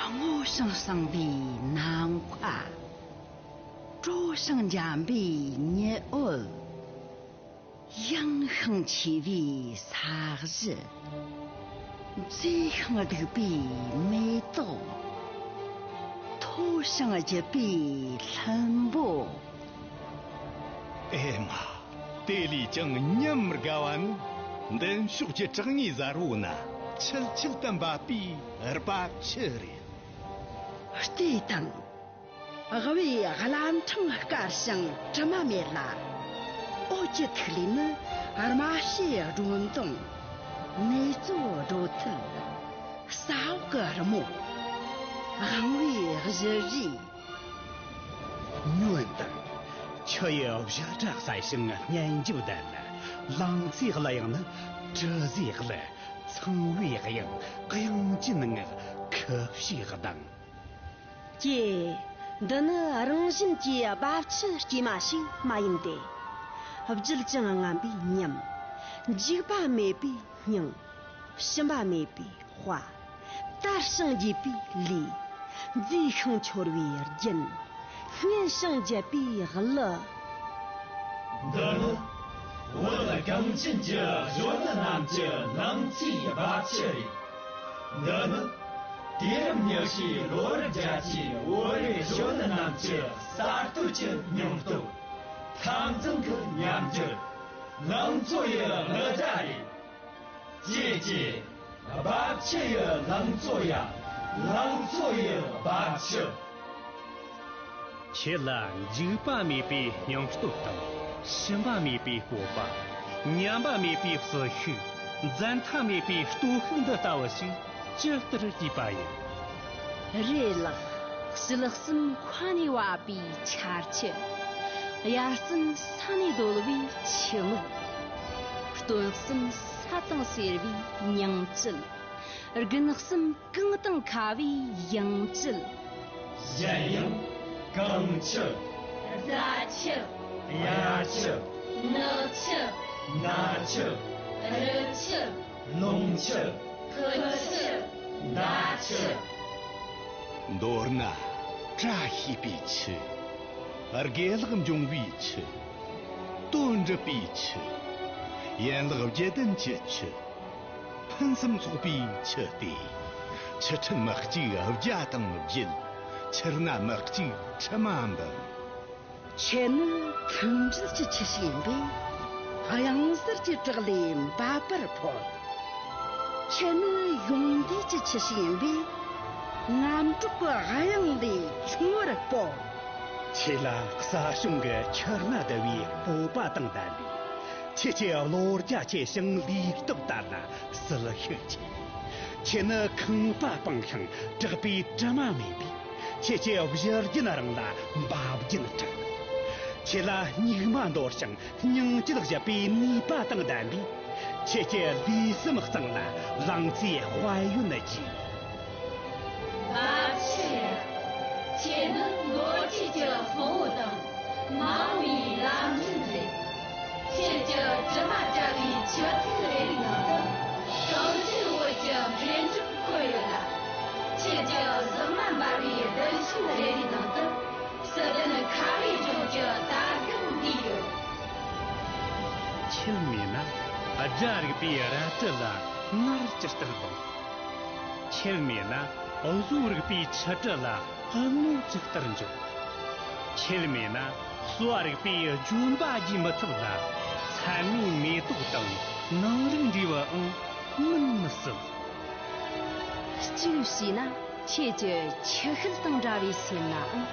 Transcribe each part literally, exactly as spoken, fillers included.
སྔོ་ཞིང་བསངས་པའི་ནམ་མཁའ། དྲོ་ཞིང་འཇམ་པའི་ཉི་འོད། ཡངས་ཤིང་ཆེ་བའི་ས་གཞི། མཛེས་ཤིང་སྡུག་པའི་མེ་ཏོག། མཐོ་ཞིང་ལྗིད་པའི་ལྷུན་པོ། ཨེ་མ། དེ་ལས་ཀྱང་ཉམས་དགའ་བ་ནི། མདུན་ཕྱོགས་ཀྱི་བྲག་ངོས་གཟར་བོ་ན་ཆིལ་ཆིལ་དུ་འབབ་པའི་རྦབ་ཆུ་རེད། ལྟོས་དང་། དབུས་རླབས་འཕྲེང་དཀར་ཞིང་དྲི་མ་མེད་ལ། འོད་ཀྱི་ཐིག་ལེ་ནི་རྨ་བྱའི་སྒྲོ་མདོངས། ནེ་ཙོའི་སྒྲོ་ཐུལ། ས་འོག་གི་རི་མོ། དབང་བོའི་གཞུ་རིས། ཉོན་དང་། ཆུ་ཡི་བཞུར་སྒྲ་གསལ་ཞིང་སྙན་འཇེབས་ལྡན་ལ། ལང་ཚོའི་གླུ་དབྱངས་ནི་དྲི་ཟའི་གླུ། ཚངས་པའི་དབྱངས་དབྱངས་ཅན་ངག་ཁུ་བྱུག་གདངས། ཀྱེ། འདི་ནི་རང་བཞིན་གྱིས་རྦབ་ཆུ་སྐྱེས་མ་ཞིག་མ་ཡིན་ཏེ། བརྗིད་ཅིང་རྔམ་པའི་ཉམས། འཇིགས་པ་མེད་པའི་སྙིང་། ཞུམ་པ་མེད་པའི་དཔའ། དར་ཞིང་རྒྱས་པའི་ལུས། མཛེས་ཤིང་འཕྱོར་བའི་རྒྱན། སྙན་ཞིང་འཇེབས་པའི་གླུ། འདི་ནི་བོད་གངས་ཅན་གྱི་གཞོན་ནུ་རྣམས་ཀྱི་ལང་ཚོའི་རྦབ་ཆུ་རེད། འདི་ནི་དུས་རབས་ཉི་ཤུའི་ལོ་རབས་བརྒྱད་ཅུའི་བོད་རིགས་གཞོན་ནུ་རྣམས་ཀྱི་གསར་གཏོད་ཀྱི་སྙིང་སྟོབས། འཐབ་འཛིང་གི་ཉམས་འགྱུར། ལང་ཚོ་ཡི་གླུ་སྒྲ་རེད། ཀྱེ་ཀྱེ། རྦབ་ཆུ་ཡི་ལང་ཚོ་ཡ། ལང་ཚོ་ཡི་རྦབ་ཆུ། ཁྱེད་ལ་འཇིགས་པ་མེད་པའི་སྙིང་སྟོབས་དང་། ཞུམ་པ་མེད་པའི་སྤོབས་པ། ཉམས་པ་མེད་པའི་ཟིལ་ཤུགས། འཛད་མཐའ་མེད་པའི་སྟོབས་ཤུགས་འདི་ལྟ་བུ་ཞིག་ཇི་ལྟར་སྐྱེས་པ་ཡིན། རེད་ལགས། ཕྱི་ལོགས་སམ་མཁའ་ནས་བབས་པའི་ཆར་ཆུ། དབྱར་སམ་ས་ནས་རྡོལ་བའི་ཆུ་མིག། སྟོན་སམ་ས་དང་སེར་བའི་ཉིང་བཅུད། དགུན་སམ་གངས་དང་ཁ་བའི་ཡང་བཅུད། གཞན་ཡང་། གངས་ཆུ། རྫ་ཆུ། གཡའ་ཆུ། ནགས་ཆུ། ན་ཆུ། རི་ཆུ། ལུང་ཆུ། ཁུ་ཆུ། མདའ་ཆུ། མདོར་ན། བཀྲ་ཤིས་པའི་ཆུ། དགེ་ལེགས་འབྱུང་བའི་ཆུ། དོན་འགྲུབ་པའི་ཆུ། ཡན་ལག་བརྒྱད་ལྡན་གྱི་ཆུ། ཕུན་སུམ་ཚོགས་པའི་ཆུ་སྟེ། ཆུ་ཕྲན་མི་གཅིག་བརྒྱ་དང་བརྒྱད། ཆུ་སྣ་མི་གཅིག་ཁྲི་མ་འབུམ། ཆུ་ནི་མཐུན་སྒྲིལ་གྱི་ཆུ་ཞིག་ཡིན་པས། གཡང་གཟར་གྱི་བྲག་ལས་འབབ་པར་ཕོད། ཆུ་ནི་ཡོན་ཏན་གྱི་ཆུ་ཞིག་ཡིན་པས། རྔམ་དྲག་གི་གཡང་ལས་ཆུང་བར་སྤོ། ཁྱེད་ལ་ས་གཤོང་གི་ཆུ་སྣ་བསྡུ་བའི་སྤོབས་པ་དང་ལྡན་པས། ཁྱེད་ཀྱི་བློ་རྒྱ་ཆེ་ཞིང་ལུས་སྟོབས་དར་ལ་ཟིལ་ཤུགས་ཆེ། ཁྱེད་ནི་ཁང་པ་སྤངས་ཤིང་བྲག་པའི་དྲི་མ་མེད་པས། ཁྱེད་ཀྱི་བཞུར་རྒྱུན་རིང་ལ་འབབ་རྒྱུན་དྲག། ཁྱེད་ལ་སྙིགས་མ་འདོར་ཞིང་སྙིང་བཅུད་བཞད་པའི་ནུས་པ་དང་ལྡན་པས། ཁྱེད་ཀྱི་ལུས་སེམས་གཙང་ལ་ལང་ཚོའི་དཔལ་ཡོན་རྒྱས། བ་ཕྱི་ཡ། ཁྱེད་ནི་ལོ་རྒྱུས་ཀྱི་དཔང་བོ་དང་མ་འོངས་པའི་ལམ་རིམ་རེད། ཁྱེད་ཀྱི་དྲི་མ་བྲལ་བའི་ཆུ་ཚན་རེ་རེའི་ནང་དུ་གངས་ཅན་བོད་ཀྱི་འདྲེན་འཇོམས་འཁོད་ཡོད་ལ། ཁྱེད་ཀྱི་ཟེགས་མ་འབར་བའི་གདུན་ཤིང་རེ་རེའི་ནང་དུ་སྲིད་དོན་ཁ་བའི་ལྗོངས་ཀྱི་དར་སྒམ་འདུས་ཡོད། ཁྱེད་མེད་ན་སྒྲ་རིག་པའི་རལ་གྲི་ལ་ངར་ཇི་ལྟར་ལྡང་། ཁྱེད་མེད་ན་བཟོ་རིག་པའི་ཆུ་གྲུ་ལ་རྔོ་ཇི་ལྟར་འཇུག། ཁྱེད་མེད་ན་གསོ་བ་རིག་པའི་ལྗོན་པ་རྒྱས་མི་ཐུབ་ལ། མཚན་མོའི་མེ་ཏོག་དང་ནང་རིག་འབྲས་བུའང་སྨིན་མི་སྲིད། གཅིག་བྱས་ན་ཁྱེད་ཀྱི་ཆུ་ཤེལ་དང་འདྲ་བའི་སེམས་ལའང་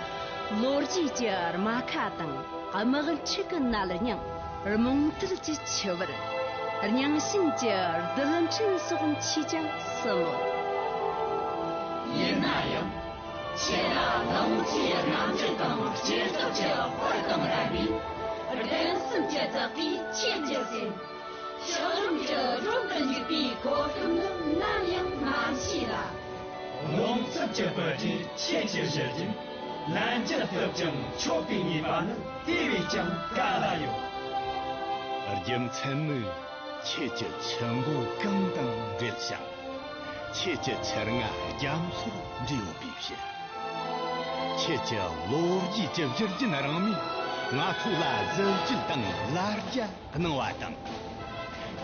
ལོ་རྒྱུས་ཀྱི་རྨ་ཁ་དང་། དམག་འཁྲུག་གི་ནད་རྙིང་། རྨོངས་དད་ཀྱི་ཆུ་བུར། རྙིང་ཞེན་གྱི་རྡུལ་ཕྲན་སོགས་མཆིས་ཀྱང་སྲིད་མོད། ཡིན་ན་ཡང་། ཁྱེད་ལ་ལོངས་སྤྱོད་རྣམ་འགྱུར་དང་སྐྱེ་སྟོབས་ཀྱི་དཔལ་དང་ལྡན་པས། གདུང་སེམས་ཀྱི་ཚགས་ཀྱིས་ཁྱེད་ཀྱི་སེམས། ཆགས་རིམ་གྱི་རོམ་དུ་འཇུག་པའི་གོ་སྐབས་ནི་ནམ་ཡང་མ་མཆིས་ལ། རླུང་འཚུབ་ཀྱི་སྤུ་གྲིས་ཁྱེད་ཀྱི་གཞི་རྒྱུན་ལན་ཆགས་ཐུབ་ཀྱང་ཆོག་པའི་ངེས་པ་ནི་དེ་བས་ཀྱང་ག་ལ་ཡོད། རྒྱུ་མཚན་ནི་ཁྱེད་ཀྱི་ཆུ་མགོ་གངས་དང་འབྲེལ་ཞིང་། ཁྱེད་ཀྱི་ཚེ་སྔ་རྒྱ་མཚོར་འདྲེས་ཡོད་པའི་ཕྱིར། ཁྱེད་ཀྱི་ལོ་རྒྱུས་ཀྱི་བཞུར་རྒྱུན་རིང་མོས་ང་ཚོ་ལ་གཟི་བརྗིད་དང་ལ་རྒྱ་གནང་བ་དང་།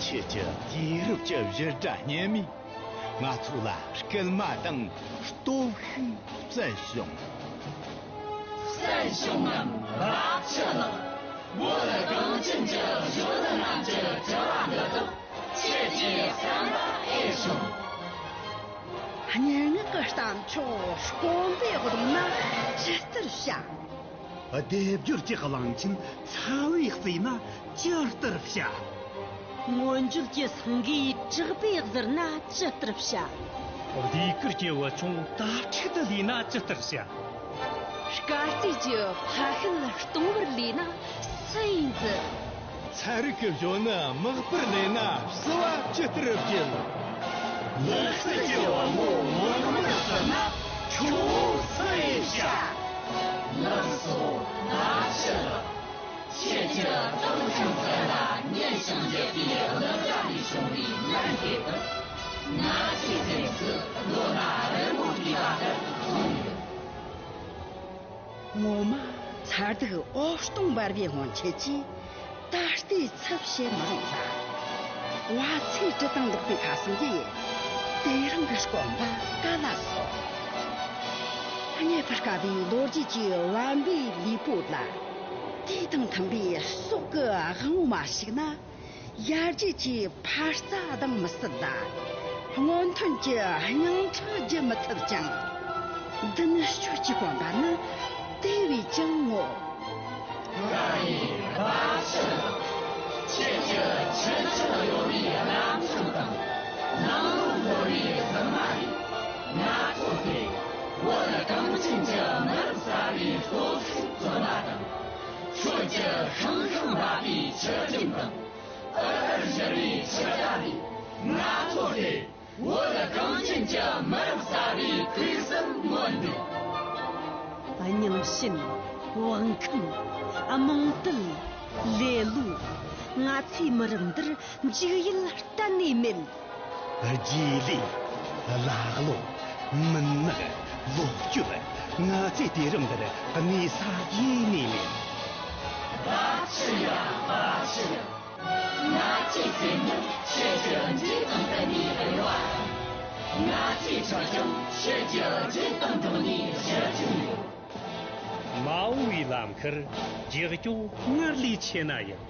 ཁྱེད་ཀྱི་དུས་རབས་ཀྱི་བཞུར་སྒྲ་སྙན་མོས་ང་ཚོ་ལ་སྐུལ་མ་དང་སྟོབས་ཤུགས་སྩལ་བྱུང་། སྩལ་བྱུང་ངམ་རབ་ཆུ་ལགས། བོད་གངས་ཅན་གྱི་གཞོན་ནུ་རྣམས་ཀྱི་དྲི་བ་འདི་དག་ཁྱེད་ཀྱིས་བསམ་པ་ཨེ་བྱུང་། སྙན་ངག་གི་རྟ་མཆོག་སྐོམ་པས་གདུངས་ན་ཇི་ལྟར་བྱ། སྡེབ་སྦྱོར་གྱི་གླང་ཆེན་ཚ་བས་གཙེས་ན་ཇི་ལྟར་བྱ། མངོན་བརྗོད་ཀྱི་སེང་གེའི་བྲག་པས་གཟིར་ན་ཇི་ལྟར་བྱ། ཟློས་གར་གྱི་བུ་ཆུང་དར་ཕྲེང་དུ་ལུས་ན་ཇི་ལྟར་བྱ། དཀའ་སྤྱད་ཀྱི་ཕ་ཤུལ་སྟོང་བར་ལུས་ན་སུ་ཡིས་མཛད། ཚན་རིག་གི་གཞོན་ནུ་མག་པར་ལུས་ན་བསུ་བ་ཇི་ལྟར་བརྒྱུད། ལུག་རྩལ་གྱི་བུ་མོ་མངོན་མར་བསུ་ན་ཁྱོ་བོ་སུ་ཡིས་བྱ། ལགས་སོ། ད་ཕྱིར་ལ། ཁྱེད་ཀྱི་ཏིང་ཤིང་རྩེ་ལ་ཉན་ཞིང་ཡིད་པའི་གླུ་སྒྲ་ལས་བྱུང་བའི་ངན་སྐད་དག་ང་ཚོའི་སེམས་སུ་རྡོ་ལ་རི་མོ་བྲིས་པ་ལྟར་བཟུང་ཡོད། ངོ་མ་མཚར་སྡུག་འོད་སྟོང་འབར་བའི་སྔོན་ཆད་ཀྱི་ད་ལྟའི་ཚབ་བྱེད་མི་རུང་ལ། བ་ཚྭའི་དྲི་དང་འགྲོགས་པའི་ཁ་ཟས་འདིས་དེ་རིང་གི་སྐོམ་པ་བསྐལ་ལ་སོང་། རྙེད་པར་དཀའ་བའི་ལོ་རྒྱུས་ཀྱི་བམ་པའི་ལུས་པོ་ལ། དུས་དང་མཐུན་པའི་སྲོག་གི་དབང་པོ་མ་ཞུགས་ན། ཡར་རྒྱས་ཀྱི་འཕར་རྩ་ལྡང་མི་སྲིད་ལ། སྔོན་ཐོན་གྱི་སྙིང་ཁྲག་རྒྱུ་མི་ཐུབ་ཅིང་། མདུན་སྐྱོད་ཀྱི་གོམ་པ་ནི་དེ་བས་ཀྱང་ངོ་། ཀ་ནི་བ་ཕྱི་ལ། ཁྱེད་ཀྱི་ཆུ་ཆུ་གཡོ་བའི་རྣམ་ཅོ་དང་། ནང་ལོག་འགོར་བའི་གཟིམ་མ་རེད། ང་ཚོ་དེ་བོད་གངས་ཅན་གྱི་མི་རབས་གསར་བའི་སྟོབས་ཤུགས་བརྩོན་པ་དང་། ཁྱོད་ཀྱི་ཤང་ཤང་འབབ་པའི་ཆུ་སྒྲིམ་དང་། ཨུ་ཐུར་བཞུར་བའི་ཆུ་སྒྲ་ལས་ང་ཚོ་དེ་བོད་གངས་ཅན་གྱི་མི་རབས་གསར་བའི་ཐུགས་སེམས་མངོན་འདུག་རྙིང་ཞེན། བག་འཁུམས། རྨོངས་དད། ལེ་ལོ། ང་ཚོའི་མི་རབས་འདིར་འཇིགས་ཡུལ་གཏན་ནས་མེད། རྗེས་ལུས། ལག་ལོག། མུན་ནག། ལོག་སྤྱོད། ང་ཚོའི་དུས་རབས་འདིར་གནས་ས་ཡེ་ནས་མེད། བ་ཕྱི་ཡ། བ་ཕྱི་ཡ། ང་ཚོའི་སེམས་ནི་ཁྱེད་ཀྱི་འགྲོས་དང་བསྟུན་ནས་གཡོ་བ་དང་། ང་ཚོའི་ཁྲག་ཀྱང་ཁྱེད་ཀྱི་འགྲོས་དང་འགྲོགས་ནས་ཞར་བྱུང་ཡོད། མ་འོངས་པའི་ལམ་ཁར་རྒྱགས་སྐྱོ་སྔར་ལས་ཆེ་ན་ཡང་།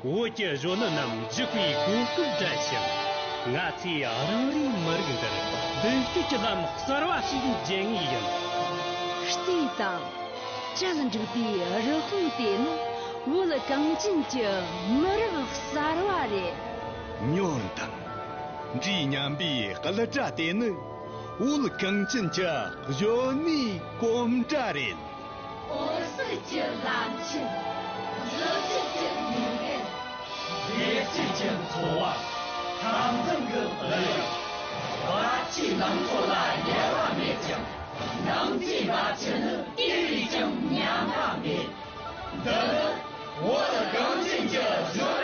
བོད་ཀྱི་གཞོན་ནུ་རྣམས་འཇུག་པའི་གོ་སྐབས་བྲལ་ཞིང་། ང་ཚོས་རང་རེའི་མི་རིགས་འདིར་མདུན་སྐྱོད་ཀྱི་ལམ་གསར་བ་ཞིག་འབྱེད་ངེས་ཡིན། བལྟས་དང་། བྲལ་འགྲིག་པའི་རི་དབང་དེ་ནི་བོད་གངས་ཅན་གྱི་མི་རབས་གསར་བ་རེད། ཉོན་དང་། འདྲིས་ཉམས་པའི་གླུ་སྒྲ་དེ་ནི་བོད་གངས་ཅན་གྱི་གཞོན་ནུའི་གོམ་སྒྲ་རེད། འོད་གསལ་གྱི་ལམ་ཆེན། གཟི་བརྗིད་ཀྱི་ལུས་རྟེན། བདེ་སྐྱིད་ཀྱི་འཚོ་བ། འཐབ་འཛིང་གི་གླུ་དབྱངས། བར་ཆད་ནང་ཚོགས་ལ་ཡལ་བ་མེད་ཀྱང་། ནང་གི་བར་ཆད་ནི་དེ་བས་ཀྱང་ཉམས་པ་མེད། འདི་ནི་བོད་གངས་ཅན་གྱི་གཞོན་